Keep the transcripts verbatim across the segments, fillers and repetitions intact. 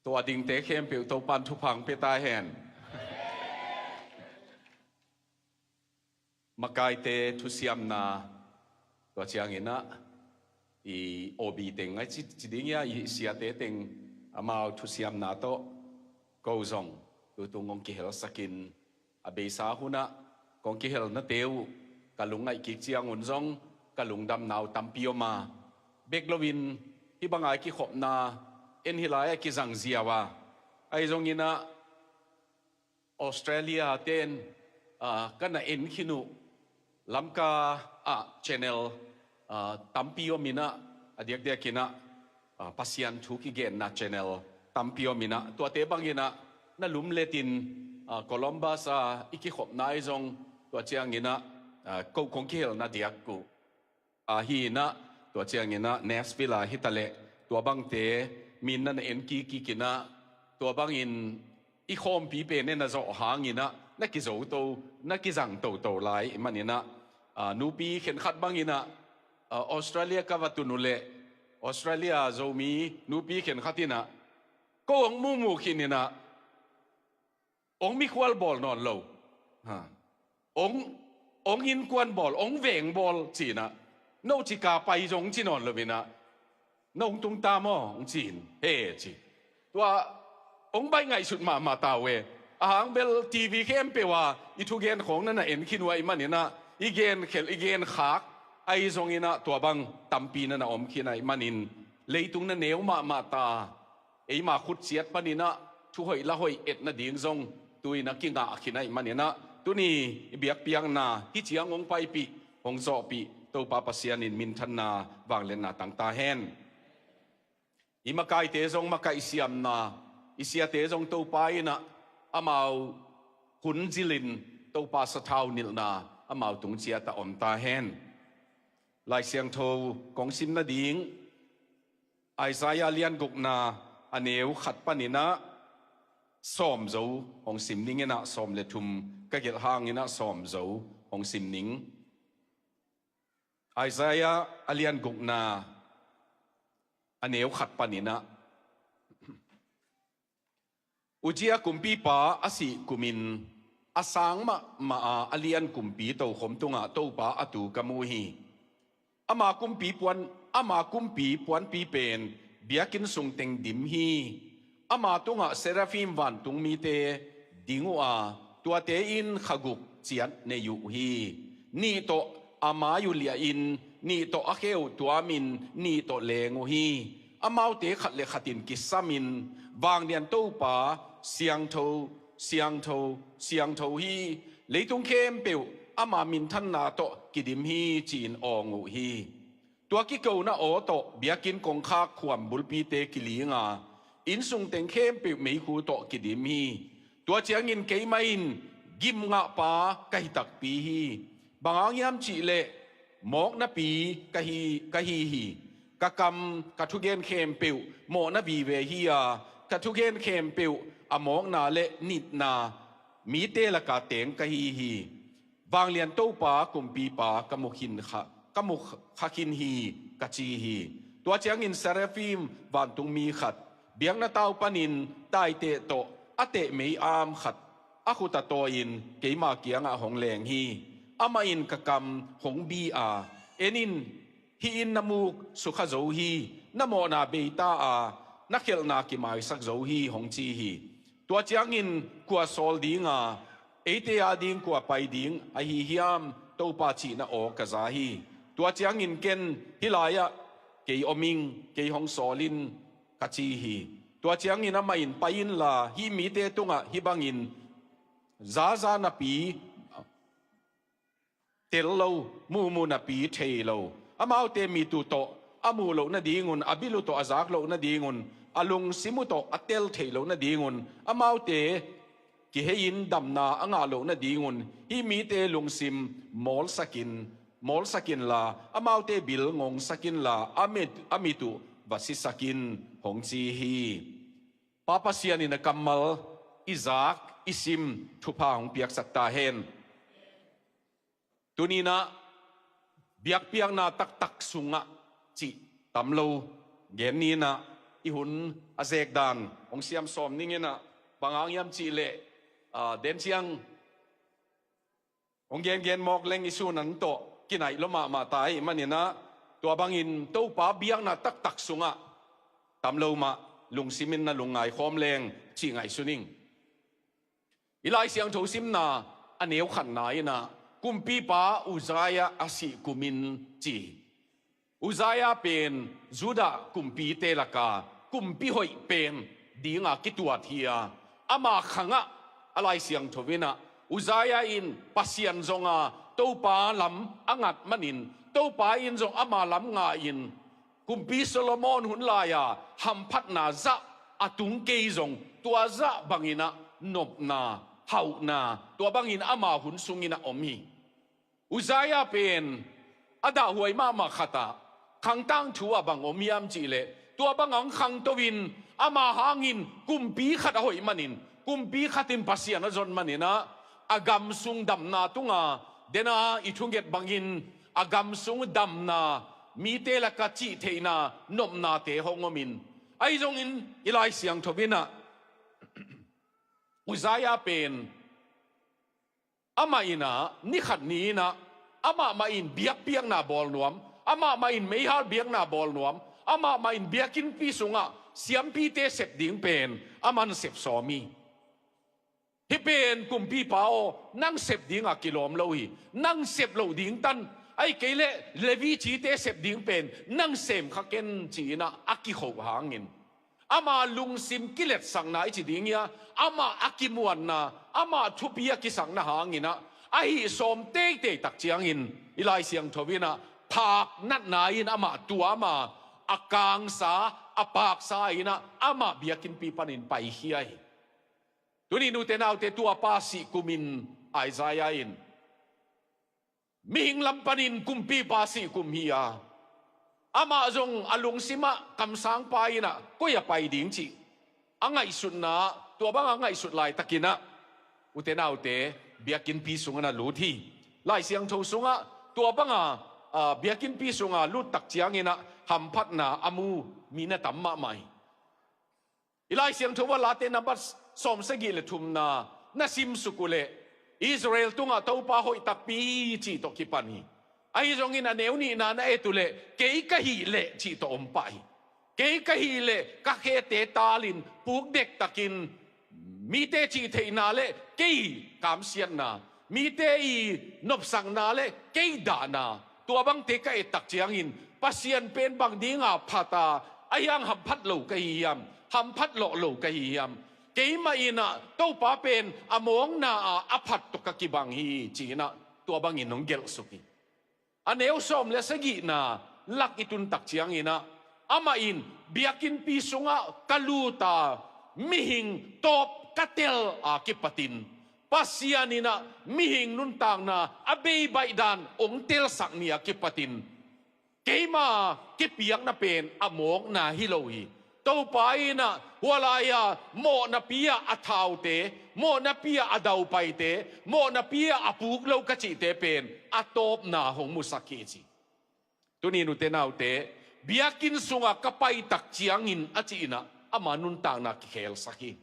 Tua dingte khempeuh Topan thupha hong pia ta hen. Makaite thusiamna, tua ciangin ah i O B teng a ci, ci ding ia, i siate teng amau thusiamna tawh ko zong tutung hong kihelsakin, a beisa hunah kong kihelnate uh ka lungngaih kik ciangun zong ka lungdamna uh tampi om a, bek loin hih banga i kikhopna en hih lai-ah kizang ziau a, ahi zongin ah Australia ten, ah, ka na en khin uh Lamka ah channel, ah, tampi om in ah, a diakdiakin ah, ah, Pasian thu kigenna channel tampi om in ah, tuate bangin ah na lumletin, ah, Columbus ah i kikhopna ahi zong, tua ciangin ah, ah, ko kong kihelna diak uh ahi in ah, tua ciangin ah Nashville ah hi ta leh, tua bangte min na na en kik kik in ah, tua bangin i khawmpi pen en a zawh hangin ah na kizo to, na kizang toto lai ahih manin ah, ah, nupi khenkhat bangin ah, ah, Australia ka va tun uh leh, Australia Zomi nupi khenkhat in ah ko hong mumu khin in ah, hong mikhual bawl nawn lo, ha, hong, hong innkuan bawl, hong veng bawl ci in ah, no cika pai zong ci nawn lo in ah, no hong tung ta maw hong ci in, he ci. Tua hong baih ngaihsut mahmah ta uh e. A hang bel T V khempeuh ah i thugen khawng na na en khin uh ahih manin ah, i genkhelh, i genkhak ahi zongin ah, tua bang tampi na na om khin ahih manin leitung na neu mahmah ta. Eima khutsiat panin ah thuhoih la hoih et nading zong tu-in ah kingah khin ahih manin ah, tuni i biakpiakna hih ciang hong paipih, hong zawhpih Topa Pasian in minthanna, vangliatna tang ta hen. I makaite zong makaih siamna, i siate zong Topa in ah amau hun zilin Topa sathau nilhna amau tung ciat ah om ta hen. Lai Siangtho kong sim nading Isaiah lian gukna a neu khat panin ah sawm zo hong sim ning in ah, sawm le thum ka gelh hangin ah sawm zo hong sim ning. Isaiah a lian gukna a neu khat panin ah, Uzziah kumpipa a sih kumin a sang mahmah a, a lian kumpi tokhom tungah Topa a tu ka mu hi. Ama kumpi puan, ama kumpi puanpi pen biakinn sungteng dim hi. Ama tungah seraphim vantungmite ding uh a, tuate in kha guk ciat nei uh hi. Nih tawh a mai uh liahin, nih tawh a khe uh tuamin, nih tawh leng uh hi. Amaute khat le khat in kisamin, Vanglian Topa, siangtho, siangtho, siangtho hi. Leitung khempeuh ama minthanna tawh kidim hi, ci-in awng uh hi. Tua kikona aw tawh biakinn kongkhak khuam bulpite kiling a, innsung teng khempeuh meikhu tawh kidim hi. Tua ciangin keimah in gimngahpa ka hi takpi hi. Bang hang hiam cihleh mawknapi ka hi, ka hi hi. Ka kam, ka thugen khempeuh mawhna vive hi a, ka thugen khempeuh a mawkna le nitna mite laka teng ka hi hi. Vanglian Topa kumpipa ka mu khin kha, ka mu kha khin hi, ka ci hi. Tua ciangin seraphim vantungmi khat biakna tau panin taiteh tawh a teh mei-am khat a khut a tawi-in keima kiangah hong leng hi. Amah in ka kam hong bi a, en in, hih in na muk sukha zo hi, na mawhna beita a, na khelhna kimaisak zo hi, hong ci hi. Tua ciangin kua sawl dinga, eite ading kua pai ding ahi hiam, Topa cihna aw ka za hi. Tua ciangin ken hih lai-ah kei om ing, kei hong sawl in, ka ci hi. Tua ciangin amah in pai inla, hih mite tungah hih bangin zaza napi tel lo, muhmuh napi thei lo, amaute mit uh tawh a muh loh nadingun, a bil uh tawh a zak loh nadingun, a lungsim uh tawh a tel theih loh nadingun, amaute kihei-in damna a ngah loh nadingun, hih mite lungsim mawlsakin, mawlsak inla, amaute bil ngongsak inla, a mit, a mit uh va sisak in, hong ci hi. Pa Pasian in a kammal i zak, i sim, thupha hong piaksak ta hen. Tuni-in ah biakpiakna taktak sungah cih tam lo gen ni-in ah, i hun a zek dan hong siam sawm ning in ah, bang hang hiam cih leh, aa, den ciang hong gengen mawk leng i sun an tawh kinaih lua mahmah ta ahih manin ah, tua bangin Topa biakna taktak sungah tam lo mah lungsim in na lungngai khawm leng cih ngaihsun ing. I Lai Siangtho simna a neu khatna in ah, kumpipa Uzziah a sih kum in ci. Uzziah pen Judah kumpite laka kumpi hoih pen dinga kituat hi a, ama khangah a Lai Siangtho in ah, Uzziah in Pasian zonga Topa lam a ngat manin, Topa in zong ama lam nga in, Kumpi Solomon hun lai-a hamphatna zah a tung kei zong, tua zah bangin ah nopna, hauhna, tua bangin ama hun sungin ah om hi. Uzziah pen a dahhuai mahmah khatah khangtang thu ah bang om hiam cih leh, tua bang hong khangto in, ama hangin kumpi khat a hoih manin, kumpi khat in Pasian a zon manin ah, a gam sung damna tunga, den a i thunget bangin, a gam sung damna, mite laka cihtheihna nopnate hong om in, ahi zongin i Lai Siangtho in ah, Uzziah pen amah in ah, ni khat ni in ah, amah mah in biakpiakna bawl nuam, amah mah in meihal biakna bawl nuam, amah mah in biakinnpi sungah siampite sep ding pen aman sep sawm hi. Hih pen kumpipa aw, nang sep dingah kilawm lo hi. Nang sep loh ding tan, ahih kei leh Levi cite sep ding pen nang sem kha ken, ci-in ah a kikhoh hangin, ama lungsim kiletsakna i ci ding hia, amah a kimuanna, amah thupi a kisakna hangin ah, a hih sawm teitei tak ciangin i Lai Siangtho in ah, phak natna in amah tuam a, a kangsa, a paksa in ah, amah biakinnpi panin paikhia hi. Tuni nute naute, tua pa sih kumin Isaiah in mihing lam panin kumpipa sih kum hi a, amah zong a lungsimah kamsangpa in ah koi-ah pai ding cih a ngaihsutna, tua banga ngaihsut laitakin ah, ute naute, biakinnpi sungah na lut hi. Lai Siangtho sungah tua banga, aa, biakinnpi sungah lut tak ciangin ah hamphatna a mu mi na tam mahmah hi. I Lai Siangtho a Late nambat sawmsagih le thumna na simsuk uhleh, Israel tungah Topa hoih takpi cih tawh kipan hi. Ahi zongin a neu nihna na et uhleh, kei ka hih leh cih tawh om pah hi. Kei ka hih leh ka khete talin puk dektakin, mite cihtheihna le kei kamsiatna, mite i nopsakna le kei dahna, tua bangte ka et tak ciangin, Pasian pen bang dinga phat a, a hiang hamphat lo ka hi hiam, hamphat lawh lo ka hi hiam? Keimah in ah Topa pen a mawkna ah a phat tawh ka kibang hi, ci-in ah tua bangin hong gelhsuk hi. A neu sawm le sagihna lak i tun tak ciangin ah, amah in, biakinnpi sungah ka lut a, mihing tawp ka tel a kipatin, Pasian in ah mihing nuntakna a beibaih dan hong telsak ni a kipatin, keima kipiakna pen a mawkna hi lo hi. Topa in ah hua lai-a mawhnapi-ah a thaute, mawhnapi-ah a daupaite, mawhnapi-ah a puk lo ka cihte pen a tawpna hong musak hi, ci. Tuni nute naute, biakinn sungah ka pai tak ciangin, a ci-in ah ama nuntakna kikhelsak hi.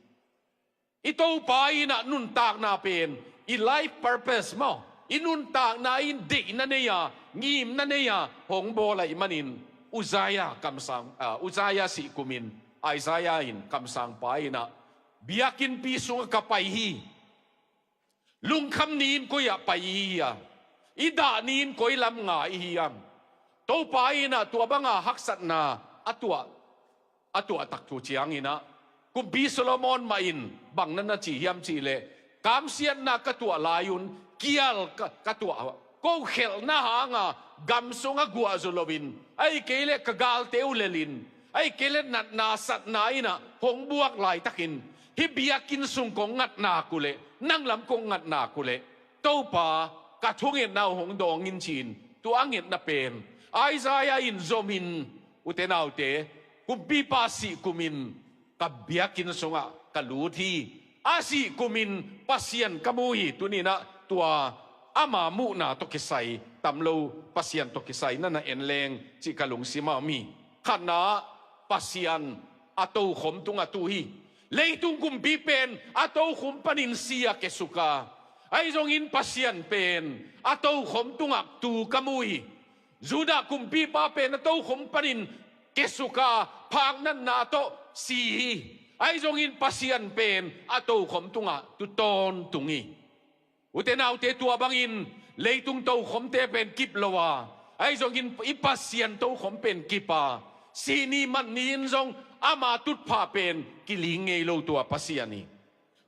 I Topa in ah nuntakna pen, i life purpose maw, i nuntakna in deihna nei a, ngimna nei a hong bawl ahih manin, Uzziah kamsang, ah, Uzziah sih kumin Isaiah in, kamsangpa in ah, biakinnpi sungah ka pai hi. Lungkham ni in koi-ah pai i hi hiam? I dah ni in koi lam nga i hi hiam? Topa in ah tua banga haksatna a tuah, a tuah tak thu ciangin ah, Kumpi Solomon mah in bang na na ci hiam cih leh, kamsiatna ka tuah lai-un kial ka, ka tuah, ko khelhna hanga gam sungah guah zo loin, ahih kei leh ka galte uh lelin, ahih kei leh natna satna in ah hong buak laitakin, hih biakinn sung kong ngat nak uhleh, nang lam kong ngat nak uhleh, Topa, ka thungetna uh hong dawng in, ci-in tua a ngetna pen Isaiah in zomin, ute naute, kumpipa sih kumin ka biakinn sungah ka lut hi. A sih kumin Pasian ka mu hi. Tuni-in ah tua ama muhna tawh kisai, tam lo Pasian tawh kisai na na en leng cih ka lungsimah om hi. Khatna, Pasian a tokhom tungah tu hi. Leitung kumpi pen a tokhom panin si-a kiasuk a, ahi zongin Pasian pen a tokhom tungah tu ka mu hi. Judah kumpipa pen a tokhom panin kiasuk a, phaknatna tawh si hi. Ahi zongin Pasian pen a tokhom tungah tu tawntung hi. Ute naute, tua bangin leitung tokhomte pen kip lo a, ahi zongin i Pasian tokhom pen kip a, sih ni mat ni-in zong ama tutphah pen kiling ngei lo tua Pasian hi.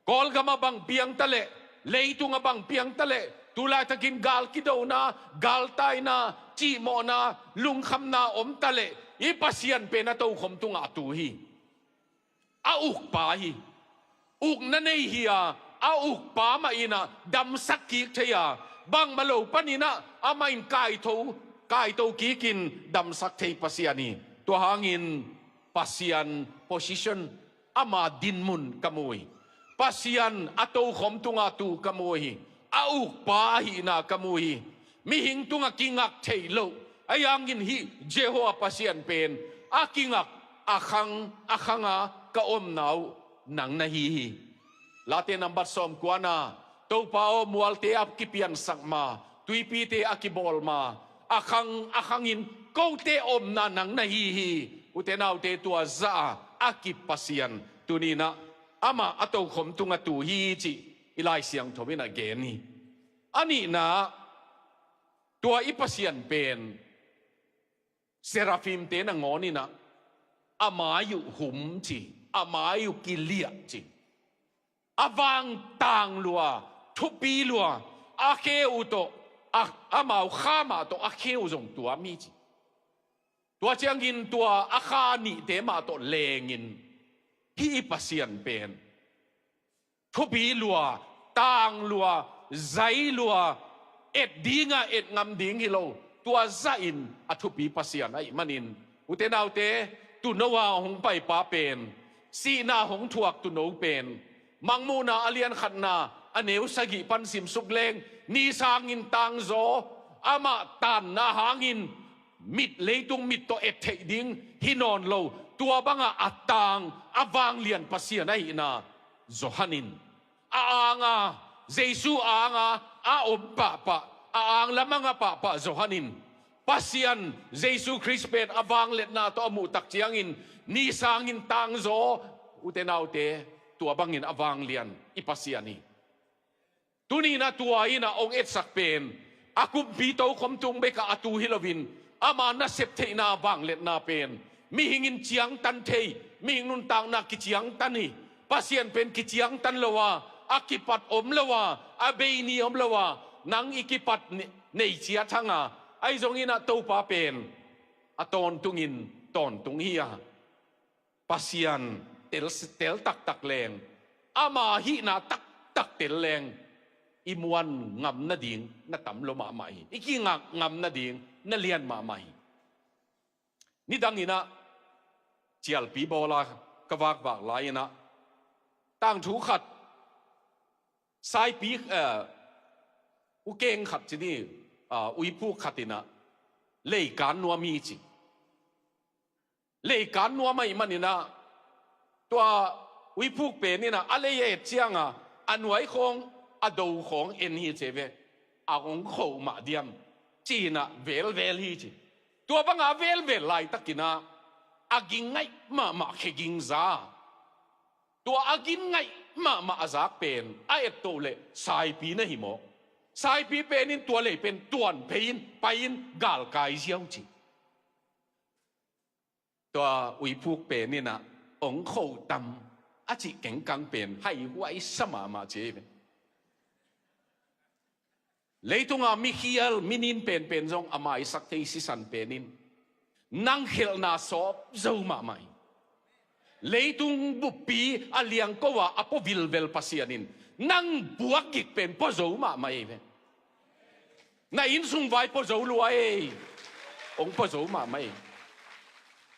Kawlgam a bang piang ta leh, leitung a bang piang ta leh, tu laitakin gal kidona, galtaina, cihmawhna, lungkhamna om ta leh, i Pasian pen a tokhom tungah a tu hi. A ukpa hi. Ukna nei hi a, a ukpa mah in ah damsak kik thei a, bangmah lo panin ah amah in kaito, kaito kikin damsak thei Pasian hi. Tua hangin Pasian position, ama dinmun ka mu hi. Pasian a tokhom tungah tu ka mu hi. A ukpa ahihna ka mu hi. Mihing tungah kingak theih loh, ahi hangin hih Jehovah Pasian pen a kingak, a khang, a khanga ka omna uh nang na hi hi. Late nambat sawmkuana, Topa aw, mualte a kipiansak ma, tuipite a kibawl ma, a khang, a khangin kote omna nang na hi hi. Ute naute, tua zah a kip Pasian tuni-in ah amah a tokhom tungah tu hi cih i Lai Siangtho in a gen hi. A nihna, tua i Pasian pen Seraphimte nangawn in ah a mai uh hum ci, a mai uh kiliah ci. A vang tang lua, thupi lua, a kheu tawh, a, amau kha mah tawh a kheu zong tuam hi ci. Tua ciangin tua a kha nihte mah tawh lengin hih i Pasian pen thupi lua, tang lua, zai lua, et dinga et ngam ding hi lo, tua zahin a thupi Pasian ahih manin, ute naute, tuuno a hong paipa pen, sihna hong thuak tuuno pen, Mangmuhna a lian khatna a neu sagih pan simsuk leng, ni sangin tangzaw, amah taanna hangin mit, leitung mit tawh et theih ding hi nawn lo, tua banga a tang, a vanglian Pasian ahihna Johan in a anga, Jesu anga a om pahpah, a ang lamang a pahpah Johan in Pasian Jesu Khrist pen a vangliatna tawh a muh tak ciangin ni sangin tangzaw, ute naute, tua bangin a vanglian i Pasian hi. Tuni-in ah tua in ah hong etsak pen a kumpi tokhom tung bekah a tu hi loin, ama nasep theihna vangliatna pen mihing in ciangtan thei, mihing nuntakna kiciangtan hi. Pasian pen kiciangtan lo a, a kipat om lo a, a bei ni om lo a, nang i kipat ne-, nei ciat hang a, ahi zongin ah Topa pen a tawntungin tawntung hi a, Pasian tel, tel taktak leng, ama hihna taktak tel leng, i muan ngam nading na tam lua mahmah hi, i kingak ngam nading na lian mahmah hi. Nidangin ah cialpi bawla ka vakvak lai-in ah tangthu khat, saipi, eh, ukeng khat ci ni, ah, uiphuk khat in ah leikan nuam hi ci. Leikan nuam ahih manin ah tua uiphuk pen in ah a lei a et ciangin a nuai khawng, a do khawng en hi ci ve. A hong khoh mah diam ci-in ah velvel hi ci. Tua banga velvel laitakin ah a ging ngaih mahmah, khe ging za. Tua a ging ngaih mahmah a zak pen a et to leh saipi na hi mawk. Saipi pen in tua lei pen tuan phei-in pai-in galkai ziau ci. Tua uiphuk pen in ah hong khoh tam a cih kengkang pen haihuai sa mahmah ci hi ve. Leitunga mikhial, minin penpen zong a maisak thei sisan pen in nang khelhna sawp zo mahmah hi. Leitung buppi a liangko a a pua vilvel Pasian in nang buakgik pen pua zo mahmah hi ve. Na innsung vai pua zo lua ei. Hong pua zo mahmah ei.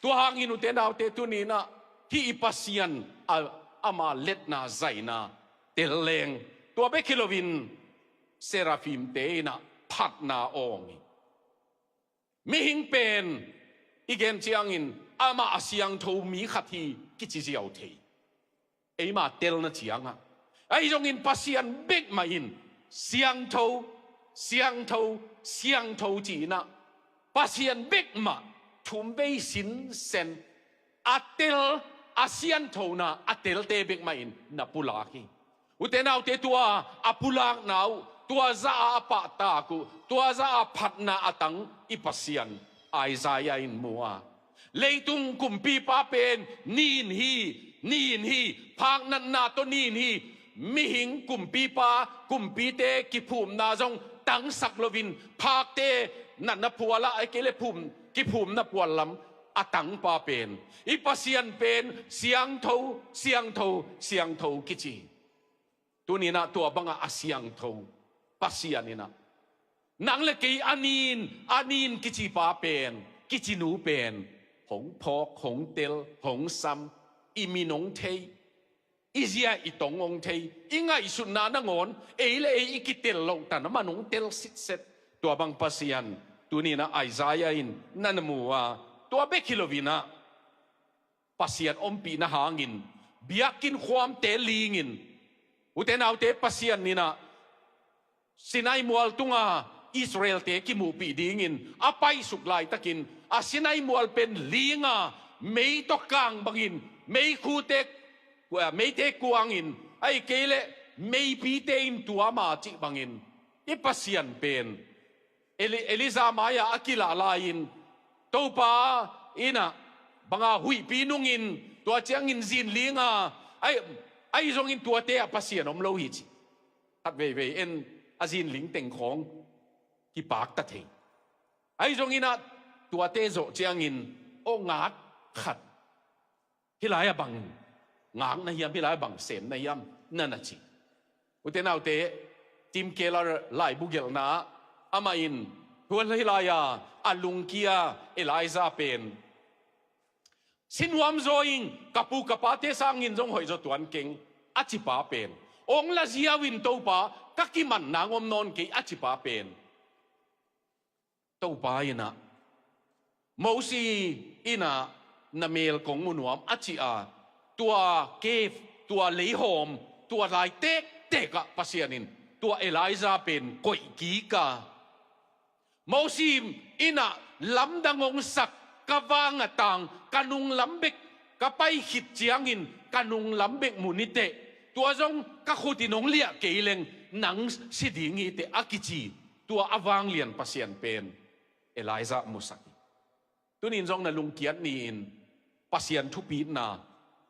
Tua hangin ute naute, tuni-in ah hih i Pasian a, ama liatna zaina tel leng, tua bek hi loin seraphimte in ah phatna awng hi. Mihing pen i gen ciangin amah a siangtho mi khat hi kici ziau thei. Eima telna ciangah, ahi zongin Pasian bek mah in siangtho, siangtho, siangtho ci-inah Pasian bek mah thum vei sinsen a tel, a sianthona a telte bek mah in na pulak hi. Ute naute, tua a pulakna uh, tua zah a pahtak uh, tua zah a phatna a tang i Pasian Isaiah in mu a, leitung kumpipa pen nin hi, nin hi, phaknatna tawh nin hi. Mihing kumpipa, kumpite kiphumna zong tangsak loin, phakte natna phualah, ahih kei leh phum, kiphumna phual lam a tangpa pen, i Pasian pen siangtho, siangtho, siangtho kici. Tuninah tua bangah a siangtho Pasian inah, nang le kei a nin, a nin kicipa pen, kicinu pen, hong phawk, hong tel, hong sam, i min hong thei, i zia i tong hong thei, i ngaihsutna nangawn ei le ei i kitel loh tan, amah hong tel sitset. Tua bang Pasian tuninah Isaiah in na na mu a, tua bek hi loinah Pasian ompihna hangin biakinn khuamte lingin, ute naute, Pasian inah Sinai mual tunga Israelte kimuhpih dingin a paisuk laitakin, a Sinai mual pen linga mei tawh kang bangin, meikhute, meite kuangin, ahih kei leh meipite in tuam a cih bangin, i Pasian pen Eli-, Elijah mai-ah a kilah lai-in, Topa inah banga huihpi nungin, tua ciangin zin linga, ahi, ahi zongin tuate ah Pasian om lo hi ci. Khat veivei en, a zin ling teng khawng kipakta thei. Ahi zonginah tuate zawh ciangin, aw, ngat khat, hih lai-ah bang ngakna hiam, hih lai-ah bang semna hiam, na na ci. Ute naute, Tim Keller laibu gelhna ah amah in, hua hih lai-a a lungkia Elijah pen, si nuam zaw ing, ka pu ka pate sangin zong hoih zaw tuan keng, a cipa pen, ong la ziau in Topa, ka kiman nang om nawn kei, a cipa pen, Topa inah, Mosi inah na mel kong mu nuam, a ci a, tua cave, tua leihawm, tua lai tektek ah Pasian in tua Elijah pen koih kik a, Mosi inah lamdang hong sak, ka vang a tang, ka nunglam bek, ka pai khit ciangin ka nunglam bek mu ni teh, tua zong ka khut in hong liah kei leng nang si ding hi teh, a kici tua a vanglian Pasian pen Elijah musak hi. Tunin zong na lungkiat ni-in Pasian thupitna,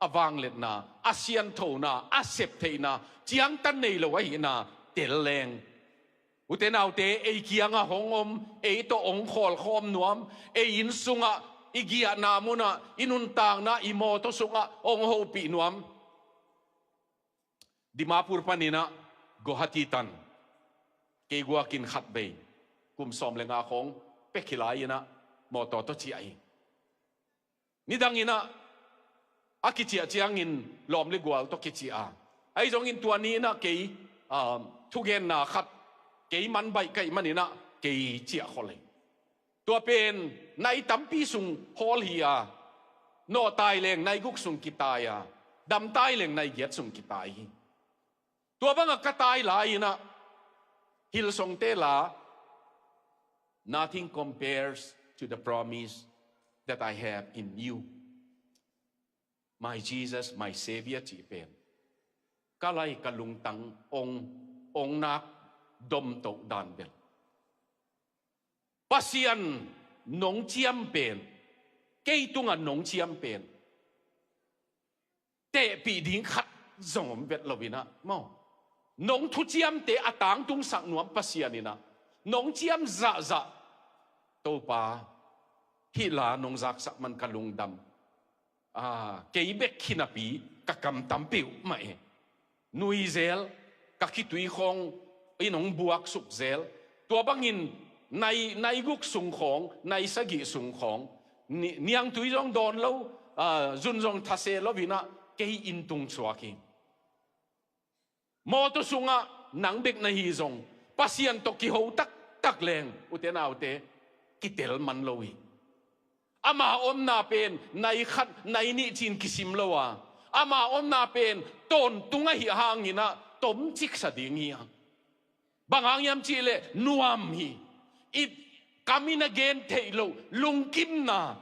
a vangliatna, a sianthona, a septheihna, ciangtan nei lo ahihna tel leng, ute naute, ei kiangah hong om, ei tawh hong khawlkhawm nuam, ei inn sungah, i giahna munah, i nuntakna, i mawtaw sungah hong hopih nuam. Dimapur paninah Guwahati tan kei guakin khat bei, kum sawm le nga khawng pek hi lai-inah mawtaw tawh ciah hi. Nidanginah a kiciah ciangin lawm le gual tawh kiciah a, ahi zongin tua ni inah kei, ah, thugenna khat kei man baih ka hih maninah kei ciah khol hi. Tua pen nai tampi sung hawl hi a, nawhtai leng nai guk sung kitai a, damtai leng nai giat sung kitai hi. Tua bangah ka tai lai-inah Hillsongte la, "Nothing compares to the promise that I have in you, my Jesus, my Savior," cih pen ka lai ka lungtang ong, ong nak domtoh dan bel. Pasian nong ciam pen, kei tungah nong ciam pen, tehpih ding khat zong om vet lo inah maw. Nong thuciamte a tangtungsak nuam Pasian inah, nong ciam zahzah, Topa, hih la nong zaksak man ka lungdam. Ah, kei bek khinapi ka kam tampi uh mah e. Nuizel, ka khitui khawng in hong buaksuk zel. Tua bangin nai, nai guk sung khawng, nai sagih sung khawng, ni-, niangtui zong dawn lo, ah, zun zong thase loinah kei in tung suak hi. Mawtaw sungah nang bek na hi zong, Pasian tawh kiho taktak leng, ute naute, kitel man lo hi. Ama omna pen nai khat, nai nih ci-in kisim lo a, ama omna pen tawntung ahih hangin ah tomcik sa ding hi a. Bang hang hiam cih leh nuam hi. I kam in a gen theih loh lungkimna,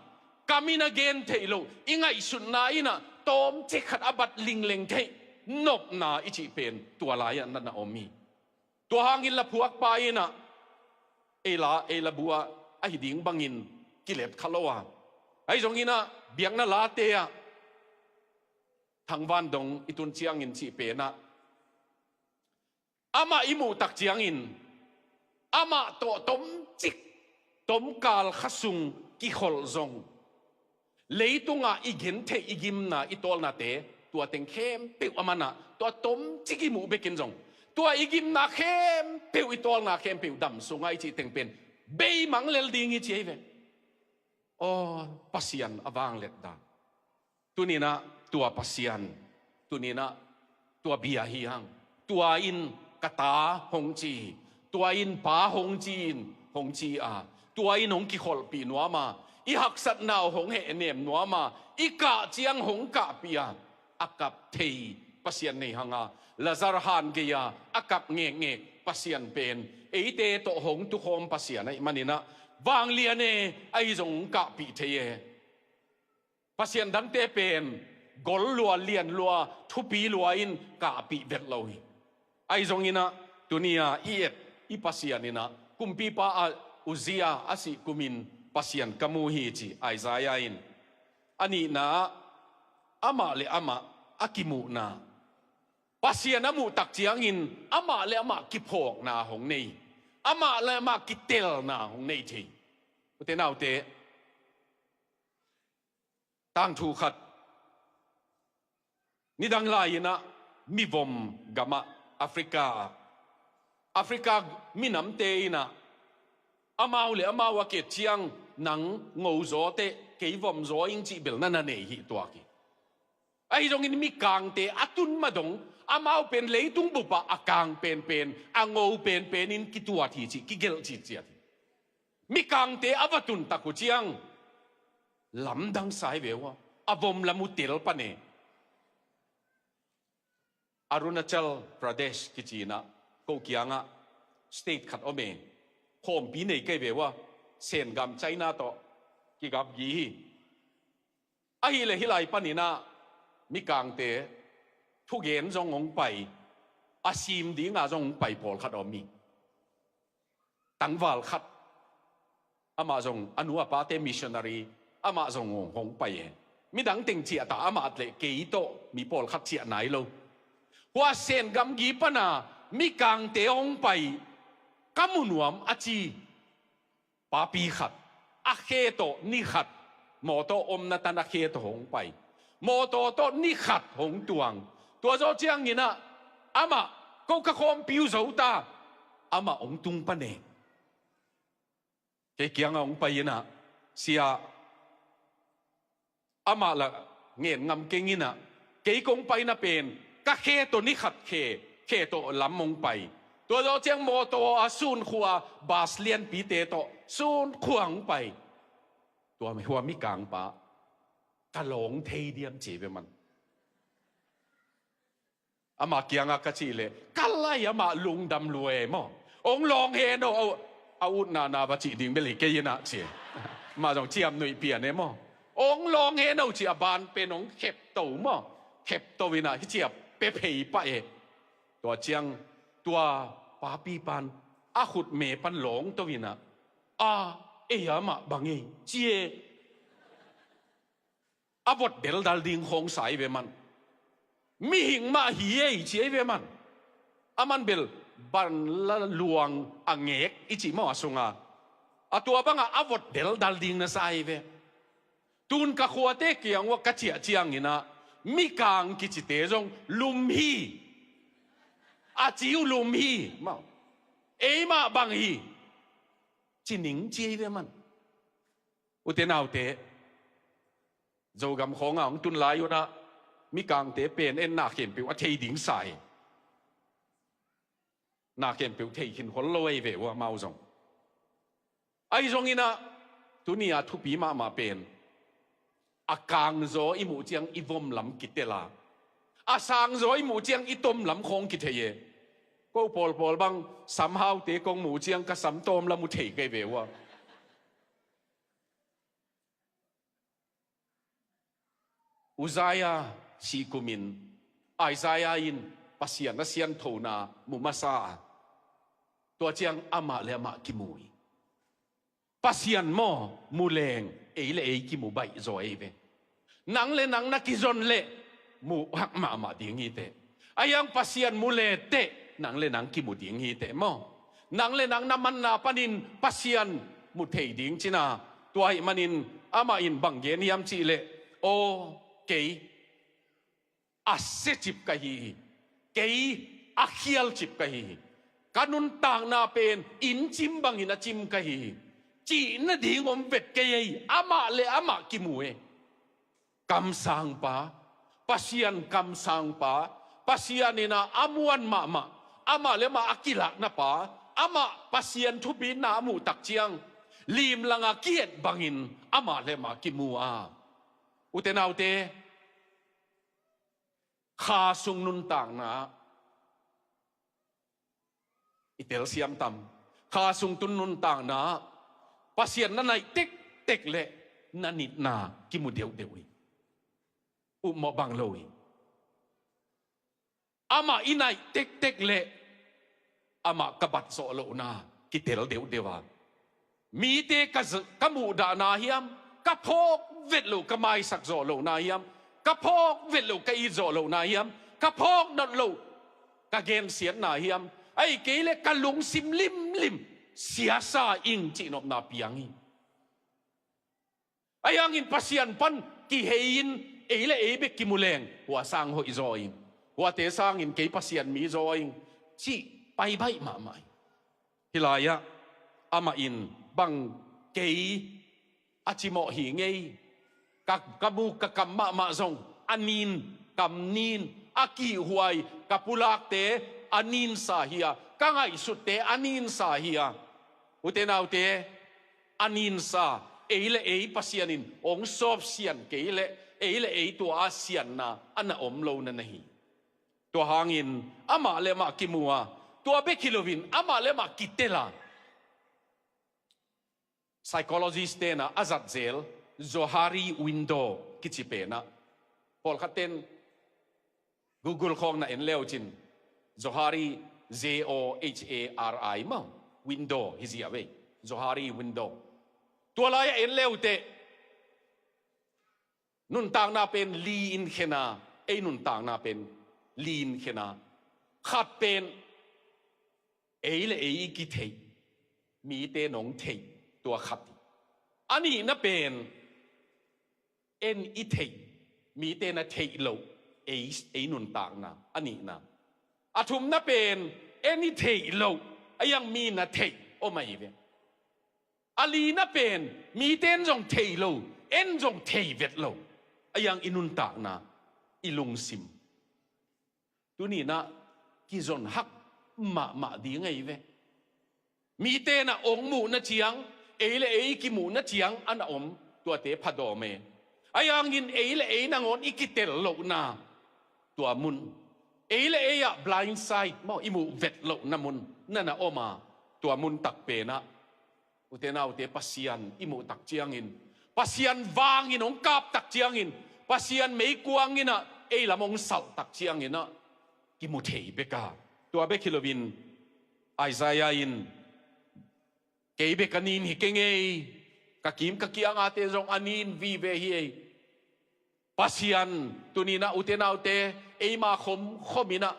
kam in a gen theih loh i ngaihsutna in ah tawmcik khat a bat lingleng theih nopna i cih pen tua lai-ah na na om hi. Tua hangin la phuakpa in ah ei la, ei la bu ah ahi ding bangin kilet kha lo a. Ahi zongin ah biakna late ah Thangvandong i tun ciangin cih pen ah amah i muh tak ciangin amah tawh tomcik, tomkal kha sung kikholh zong, leitungah i gentheih, i gimna, i tawlnate, tua teng khempeuh a man ah tua tomcik i muh bekin zong, tua i gimna khempeuh, i tawlna khempeuh dam sungah i cih teng pen beimang lel ding hi ci hi ve. Aw, Pasian a vangliat dan. Tuni-in ah tua Pasian, tuni-in ah tua bia hi hang. Tua in ka ta hong ci hi. Tua in pa hong ci-in hong ci a, tua in hong kikholhpih nuam a, i haksatna uh hong hehnem nuam a, i kah ciang hong kahpih a, a kap thei Pasian nei hang a, Lazar han gei-a a kap ngekngek Pasian pen eite tawh hong tukhawm Pasian ahih manin ah vanglian e, ahi zong hong kahpih thei e. Pasian dangte pen gol lua, lian lua, thupi lua in kahpih vet lo hi. Ahi zongin ah tuni-a i et i Pasian in ah kumpipa a Uzziah a sih kumin Pasian ka mu hi ci Isaiah in. A nihna ah amah le amah a kimuhna, Pasian a muh tak ciangin amah le amah kiphawkna hong nei, amah le amah kitelna hong nei thei. Ute naute, tangthu khat, nidang lai-in ah mivom gamah, Africa ah, Africa minamte in ah amau le amau a ket ciang nang ngo zaw teh kei vom zaw ing cih bel na na nei hi tuak hi. Ahi zongin mikangte a tun ma dong amau pen leitung bupah a kang penpen, a ngo penpen in kituat hi cih kigelh citciat hi. Mikangte a va tun tak uh ciang lamdang sa hi ve uh a, a vom lam uh tel pan e. Arunachal Pradesh kici-in ah ko kiangah state khat om e. Khawmpi nei kei ve uh a, Sen gam China tawh kigap gi hi. Ahih leh hih lai panin ah mikangte thugen zong hong pai, a sim dinga zong hong pai pawlkhat a om hi. Tangval khat, amah zong a nu a pate missionary, amah zong hong, hong pai e. Midang teng ciah ta, amah le kei tawh mi pawlkhat ciah nai lo. Hua Sen gamgi pana mikangte hong pai, ka mu nuam a ci. Papi khat, a khe tawh ni khat, mawtaw omna tan a khe tawh hong pai. Mawtaw tawh ni khat hong tuang. Tua zawh ciangin ah amah, ko ka khawmpi uh zo ta, amah hong tung pan e. Kei kiangah hong pai in ah, sia, amah lah ngen ngam keng in ah, kei kong paina pen ka khe tawh ni khat khe, khe tawh lam hong pai. Tua zawh ciang mawtaw a sunkhua, bus lianpite tawh sunkhua hong pai. Tua hua mikangpa, ka lawng thei diam ci ve man. Amah kiangah ka cih leh, ka lai amah lungdam lua e maw. Hong lawng hen aw, a, a utna na va cih ding bel hi kei in ah ci. Amah zong ciam nuih pian e maw. Hong lawng hen aw ci, a ban pen hong khepto maw. Khepto in ah hih ciah pia phei pah e. Tua ciang tua papi pan a khutme pan lawngto in ah, a, ei amah bang ei ci e. A vot deldal ding khawng sa hi ve man. Mihing mah hi ei ci hi ve man. A man bel ban la luang a ngek i cih maw a sunga. A tua banga a vot deldal ding na sa hi ve. Tun ka khuate kiang ua ka ciah ciangin ah, mikang kicite zong lum hi. A ci uh lum hi maw. Eimah bang hi. Ci ning ci hi ve man. Ute naute, Zogam khawngah hong tun lai un ah, mikangte pen en na khempeuh a thei ding sa hi. Na khempeuh thei khin khol lo ei ve uh amau zong. Ahi zongin ah, Tuni-a thupi mahmah pen, a kangzaw i muh ciang i vom lam kitel a, a sangzaw i muh ciang i tom lam khawng kithei e. Ko pawlpawl bang samhaute kong muh ciang ka sam tawm lam uh thei kei ve uh a. Uzziah sih kumin Isaiah in Pasian a sianthona mu masa a, tua ciang amah le amah kimu hi. Pasian maw, mu leng ei le ei kimu baih zaw ei ve. Nang le nang na kizon leh mu hak mahmah ding hi teh. A hiang Pasian mu le teh nang le nang kimu ding hi teh maw. Nang le nang na manna panin Pasian mu thei ding cina. Tua ahih manin amah in bang gen hiam cih leh, aw, kei a siacip ka hi hi. Kei a khialcip ka hi hi. Ka nuntakna pen inncim bangin a cim ka hi hi, cih nading om vet kei hi. Amah le amah kimu e. Kamsangpa, Pasian kamsangpa, Pasian in a muan mahmah, amah le amah a kilakna pa, amah Pasian thupitna a muh tak ciang limlanga ki-et bangin amah le amah kimu a. Ute naute, kha sung nuntakna i telsiam tam. Kha sung tun nuntakna Pasian na naih tektek leh na nitna kimu deuhdeuh hi. Upmawh bang lo hi. Amah i naih tektek leh amah ka bat zawh lohna kitel deuhdeuh a, mite ka z-, ka muhdahna hiam, ka phawk vet loh, ka maisak zawh lohna hiam, ka phawk vet loh, ka it zawh lohna hiam, ka phawk nat loh, ka gensiatna hiam, ahih kei leh ka lungsim limlim siasa ing cihnopna piang hi. Ahi hangin Pasian pan kihei-in ei le ei bek kimu leng hua sang hoih zaw ing, huate sangin kei Pasian mi zaw ing cih paibaih mahmah hi. Hih lai-ah amah in bang kei a cimawh hi ngei, ka, ka mu ka kam mahmah zong a nin, kam nin, a kihhuai, ka pulakte a ninsa hi a, ka ngaihsutte a ninsa hi a. Ute naute, a ninsa, ei le ei Pasian in hong sawpsian kei leh ei le ei tua a sianna a na om lo na na hi. Tua hangin amah le amah kimu a, tua bek hi loin amah le amah kitel a. Psychologist te'n a zatzel Zohari window kici pen ah, pawlkhatte'n Google khawng na en le uh cin, Zohari, Z O H A R I maw, window hi ziau ei. Zohari window. Tua lai-ah en le uh teh, nuntakna pen li in khen a, ei nuntakna pen li in khen a. Khat pen ei le ei i kitheih, mite'n hong theih, tua khat hi. A nihna pen en i theih, mite'n a theih loh ei, ei nuntakna, a nihna. A thumna pen en i theih loh, ahi hang mi'n a theih om ahi ve. A lina pen mite'n zong thei lo, en zong thei vet lo, ahi hang i nuntakna, i lungsim. Tuni-in ah kizon hak mahmah ding ahi ve. Mite'n ah hong muhna ciang, ei le ei kimuhna ciang a na om, tuate phadawm e. Ahi hangin ei le ei nangawn i kitel lohna, tua mun, ei le ei ah blind side maw, i muh vet lohna mun na na om a, tua mun takpen ah, ute naute, Pasian i muh tak ciangin, Pasian vangin hong kap tak ciangin, Pasian meikuang in ah ei lam hong salh tak ciangin ah kimu thei bek a. Tua bek hi loin Isaiah in, kei bek a nin hi keng ei, ka kim ka kiangate zong a nin vive hi ei. Pasian tuni-in ah, ute naute, eima khomkhom in ah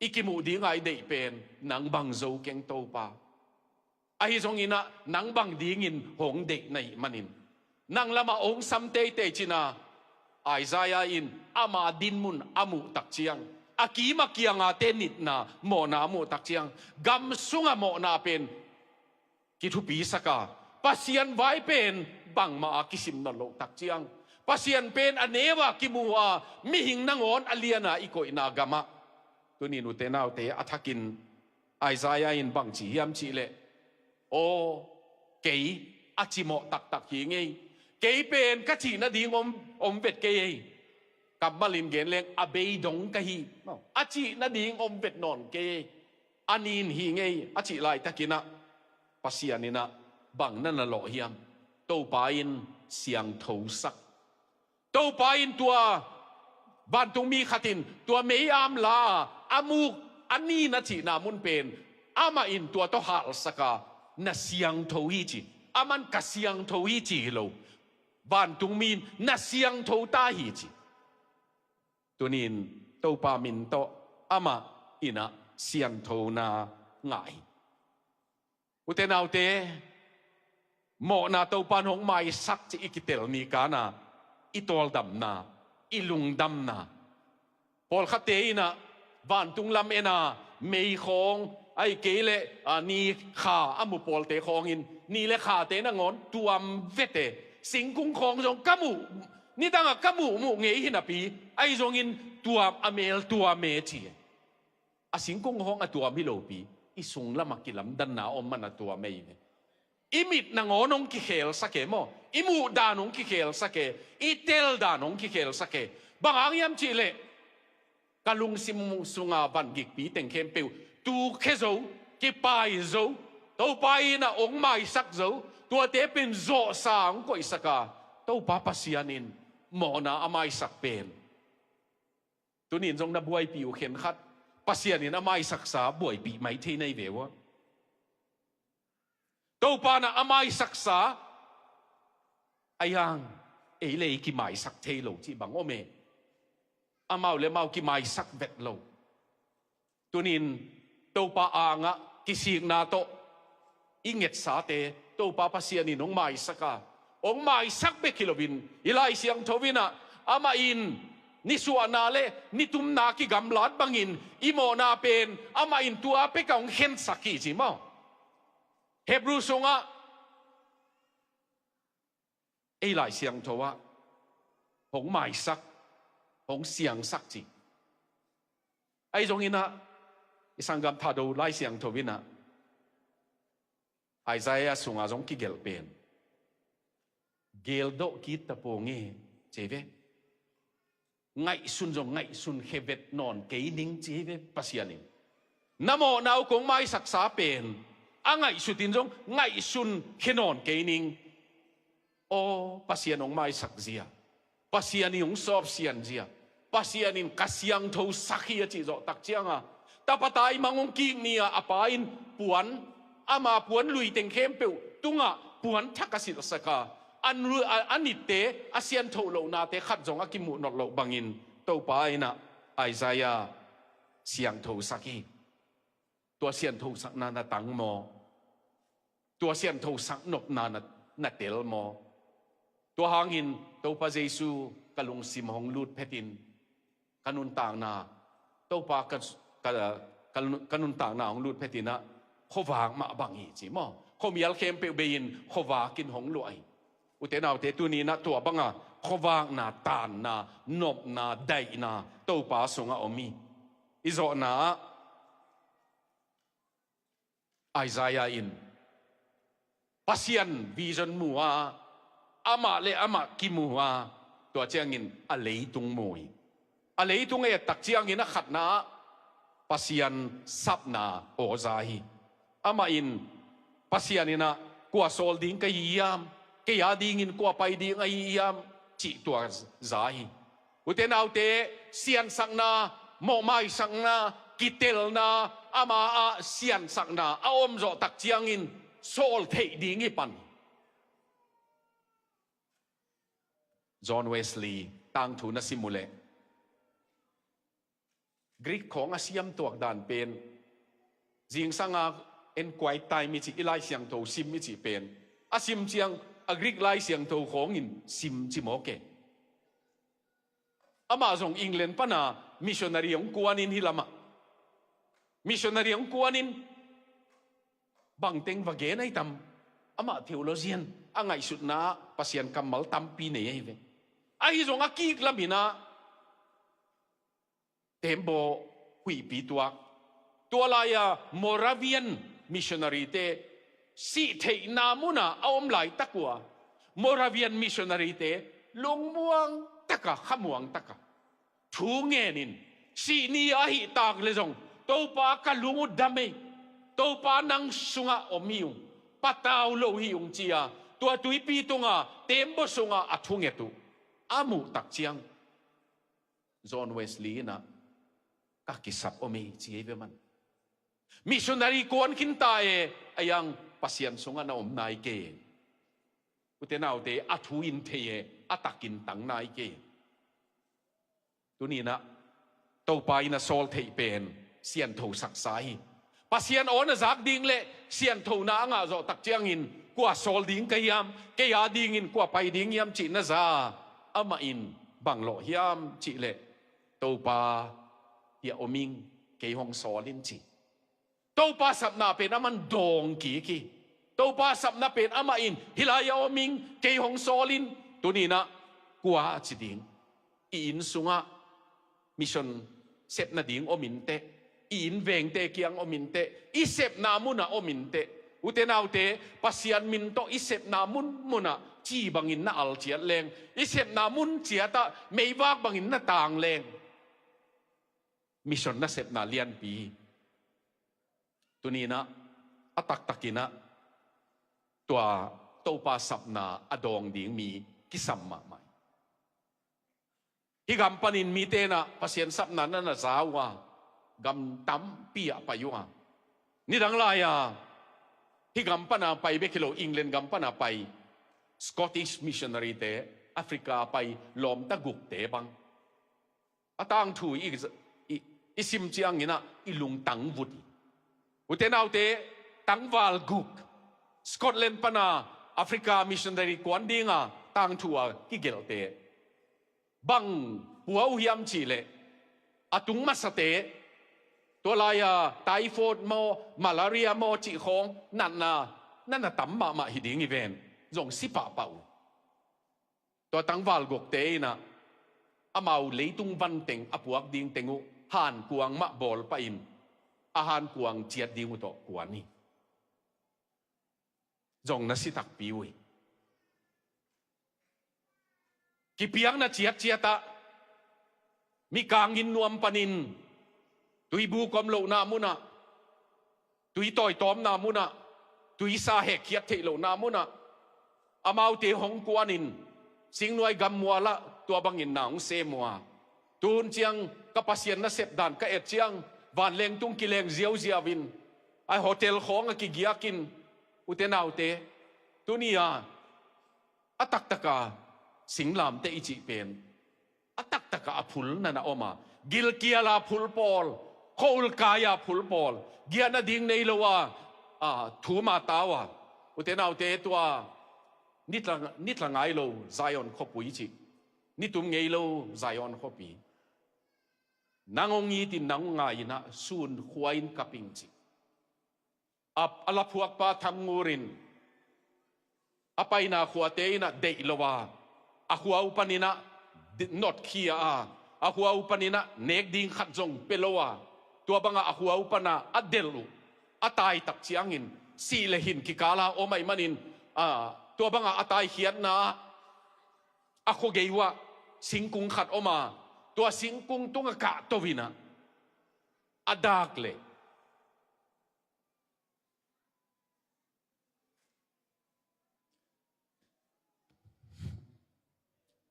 i kimuh ding a i deih pen nang bang zo keng, Topa. Ahi zongin ah nang bang dingin hong deih na hih manin, nang lamah hong sam teitei cin a, Isaiah in ama dinmun a muh tak ciang, a kim a kiangate nitna, mawhna a muh tak ciang, gam sungah mawhna pen kithupisak a, Pasian vai pen bangmah a kisim nawn loh tak ciang, Pasian pen a neu a kimu a, mihing nangawn a lian a i koihna gamah, tuni-in, ute naute, a thakin Isaiah in bang ci hiam cih leh, aw, kei a cimawh taktak hi ngei. Kei pen ka cih nading om, om vet kei ei. Kammal in gen leng a bei dong ka hi. A cih nading om vet nawn kei ei. A nin hi ngei a cih laitakin ah Pasian in ah bang na na lawh hiam? Topa in siangthosak. Topa in tua vantungmi khat in tua mei-am la a, a muk a nin a cihna mun pen amah in tua tawh halhsak a, na siangtho hi ci. Aman ka siangtho hi ci hi lo. Vantungmi in na siangtho ta hi ci. Tunin Topa min tawh amah in ah siangthona ngah hi. Ute naute, mawhna Topa in hong maisak ci i kitel ni kana i tawldamna, i lungdamna. Pawlkhatte in ah vantung lam en a, mei khawng, ahih kei leh, a, ni kha a mu pawlte khawngin ni le khate nangawn tuam vete. Singkung khawng zong ka muh, nidangah ka muhmuh ngei hi napi, ahi zongin tuam, a mel tuam e ci. A singkung khawng a tuam hi lopi, i sunglamah kilamdanna om man a tuam e hi ve. I mit nangawn hong kikhelsak e maw? I muh dan hong kikhelsak e. I tel dan hong kikhelsak e. Bang hang hiam cih leh ka lungsim sunga vangikpi teng khempeuh tukhia zo, kipai zo, Topa in ah hong maisak zo, tuate pen zawhsa hong koihsak a, Topa Pasian in mawhna a maisak pen. Tunin zong na buaipih uh khenkhat, Pasian in a maisaksa buaipih mai thei na hi ve uh a. Topa in ah a maisaksa, a hiang, ei le ei kimaisak thei lo cih bang om e. Amau le amau kimaisak vet lo. Tunin Topa angah kisikna tawh i ngetsate Topa Pasian in hong maisak a, hong maisak bek hi loin i Lai Siangtho in ah amah in nisuahna le nitumna kigamlat bangin i mawhna pen amah in tua pek a hong khensak hi ci maw? Hebrew sungah ei Lai Siangtho ah hong maisak, hong siangsak ci. Ahi zongin ah i sanggam Thado Lai Siangtho in ah Isaiah sunga zong kigelh pen, geldawh kit ta pong e ci ve. Ngaihsun zong ngaihsun khe vet nawn kei ning ci hi ve Pasian in. Na mawhna uh kong maisaksa pen a ngaihsut in zong ngaihsun khe nawn kei ning. Aw, Pasian hong maisak zia, Pasian in hong sawpsian zia, Pasian in ka siangthosak hi a cih zawh tak cianga tapa taimang hong kik ni-a a pa in puan, ama puan lui teng khempeuh tungah puan thak a silhsak a, a nu-, a, a nitte, a sianthoh lohnate khat zong a kimuh nolh loh bangin Topa in ah Isaiah siangthosak hi. Tua sianthosakna na tang maw? Tua sianthosak nopna na, na tel maw? Tua hangin Topa Jesu ka lungsim hong lut phetin ka nuntakna, Topa ka, ka, ka, ka nuntakna hong lut phetin ah khuavak mah bang hi ci maw? Khuamial khempeuh bei-in khuavak in hong luah hi. Ute naute, tuni-in ah tua banga khuavakna, taanna, nopna, daihna Topa sungah om hi. I zawhna ah Isaiah in Pasian vision mu a, amah le amah kimu a, tua ciangin a leitung mu hi. A leitung a et tak ciangin a khatna ah Pasian sapna aw za hi. Amah in Pasian in ah kua sawl ding ka hi hiam, kei a dingin kua pai ding ahi hiam cih tua za hi. Ute naute, siansakna, mawhmaisakna, kitelna, ama ah siansakna a om zawh tak ciangin sawl theih ding hi pan. John Wesley tangthu na sim uh leh, Greek khawng a siam tuak dan pen, zingsanga en quiet time i cih, i Lai Siangtho sim i cih pen, a sim ciang a Greek Lai Siangtho khawngin sim ci mawk e. Amah zong England pana missionary hong kuanin hih lamah, missionary hong kuanin bangteng va gen ahi tam, amah theologian a ngaihsutna ah Pasian kammal tampi nei ahi ve. Ahi zong a kik lamin ah tembaw huihpi tuak. Tua lai-a Moravian missionary te sih theihna munah a om laitak uh a, Moravian missionary-te lungmuang taka, khamuang taka thu ngenin, sih ni ahih tak le zong, Topa, ka lung uh dam ei, Topa, nang sungah om hi ung, patau lo hi ung, ci-a tua tuipi tunga, tembaw sunga a thunget uh a muh tak ciang, John Wesley in ah, ka kisap om ei, ci ei ve man. Missionary kuan khin ta e, a yang Pasian sungah na om nai kei e. Ute naute, a thu in thei e, a takin tang nai kei e. Tuni-in ah Topa in a sawl theih pen sianthosaksa hi. Pasian aw na zak ding le sianthona a ngah zawh tak ciangin, kua sawl ding ka hiam, kei a dingin kua pai ding hiam cih na za, amah in bang lawh hiam cih leh, Topa, hiah om ing, kei hong sawl in, ci. Topa sapna pen aman dawng kik hi. Topa sapna pen amah in, hih lai-ah om ing, kei hong sawl in. Tuni-in ah kua a ci ding? I inn sungah mission sep nading om inteh, i inn vengte kiang om inteh, i sepna munah om inteh. Ute naute, Pasian min tawh i sepna munmunah ci bangin na al ciat leng, i sepna mun ciatah meivak bangin na tang leng, mission nasepna lianpi hi. Tuni-in ah a taktakin ah tua Topa sapna a dawng ding mi kisam mahmah hi. Hih gam panin mite in ah Pasian sapna na na za uh a, gam tampi ah pai uh a, nidang lai-a hih gam pana pai bek hi lo, England gam pana pai Scottish missionary-te, Africa pai lawmta gukte bang, a tangthu i, i, i sim ciangin ah i lungtang vut hi. Ute naute, tangval guk Scotland pana Africa missionary kuan dinga tangthu a kigelhte, bang pua uh hiam cih leh, a tung masate, tua lai-a typhoid maw, malaria maw cih khawng natna na na tam mahmah hi ding hi ven, zong si pahpah uh. Tua tangval gukte in ah amau leitung vanteng a puak ding teng uh hankuang mah bawl pahin, a hankuang ciat ding uh tawh kuan hi. Zong na si takpi uh hi. Kipiakna ciatciatah, mikang inn nuam panin, tuibu kom lohna munah, tui tawitawmna munah, tuisa hekkhiat theih lohna munah, amaute hong kuanin, singnuai gammualah tua bangin na hong sem uh a, tu hun ciang ka Pasian nasep dan ka et ciang, vanleng tung kileng ziauziau in, a hotel khawng a kigiakin, ute naute, tuni-a a taktaka singlamteh i cih pen, a taktaka a phul na na om a, gilkiala phul pawl, khua-ul kaia phul pawl, giahna ding nei lo a, a, thum a tau a, ute naute, tua nitla, nitla ngai lo Zion khuapui cih, nitum ngei lo Zion khuapi, nang hong itin nang hong ngai-in ah sun khua in kap ing, cih a, a laphuakpa Thamngur in a paina khuate in ah deih lo a, a khua uh panin ah di-, notkhia a, a khua uh panin ah nek ding khat zong pia lo a, tua bangah a khua uh pana a delh uh, a tai tak ciangin sih le hin kikala om ahih manin, a, tua bangah a taikhiatna ah a khuagei uhah singkung khat om a, tua singkung tungah kahto in ah a dak leh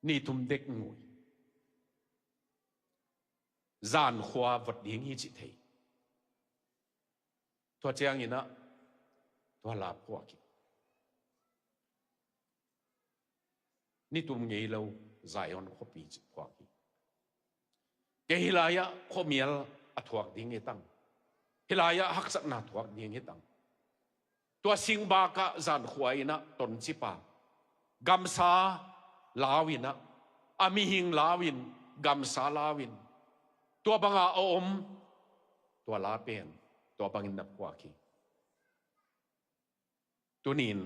ni thum dek ngui, zan khua vot ding hi cih thei. Tua ciangin ah tua la phuak hi. Nitum ngei lo Zion khuapi cih phuak hi. Kei hih lai-ah khuamial a thuak ding hi tang, hih lai-ah haksatna thuak ding hi tang. Tua singbakah zan khua in ah toncip a, gamsa lau in ah, a mihing lau in, gamsa lau in, tua banga a om, tua la pen tua bangin na phuak hi. Tunin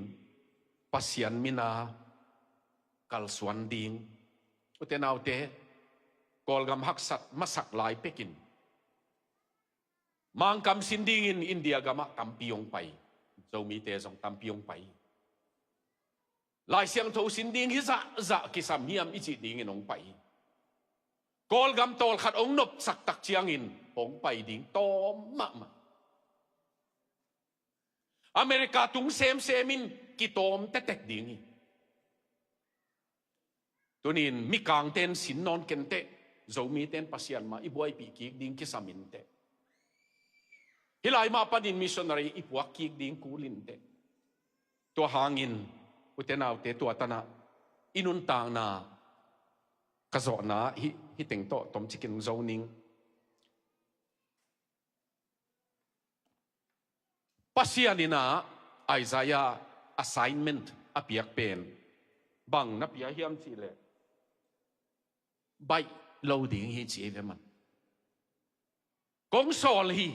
Pasian mina kalsuan ding, ute naute, Kawlgam haksat masak lai pekin Mangkam sin dingin India gamah tampi hong pai. Zomite zong tampi hong pai hi. Lai Siangtho sin ding hi zahzah kisam hiam i cih dingin hong pai hi. Kawlgam tawlkhat hong nopsak tak ciangin hong pai ding tawm mahmah. America tung semsem in kitawm tektek ding hi. Tunin mikangten sin nawn kenteh, Zomiten Pasian mah i buaipih kik ding kisam inteh. Hih lai mah panin missionary i puak kik ding kul inteh. Tua hangin ute naute, tua tanah i nuntakna ka zawhna hih, hih teng tawh tomcikin hong zo ning. Pasian in ah Isaiah assignment a piak pen bang na pia hiam cih leh, baih lo ding hi ci hi ve man. Kong sawl hi,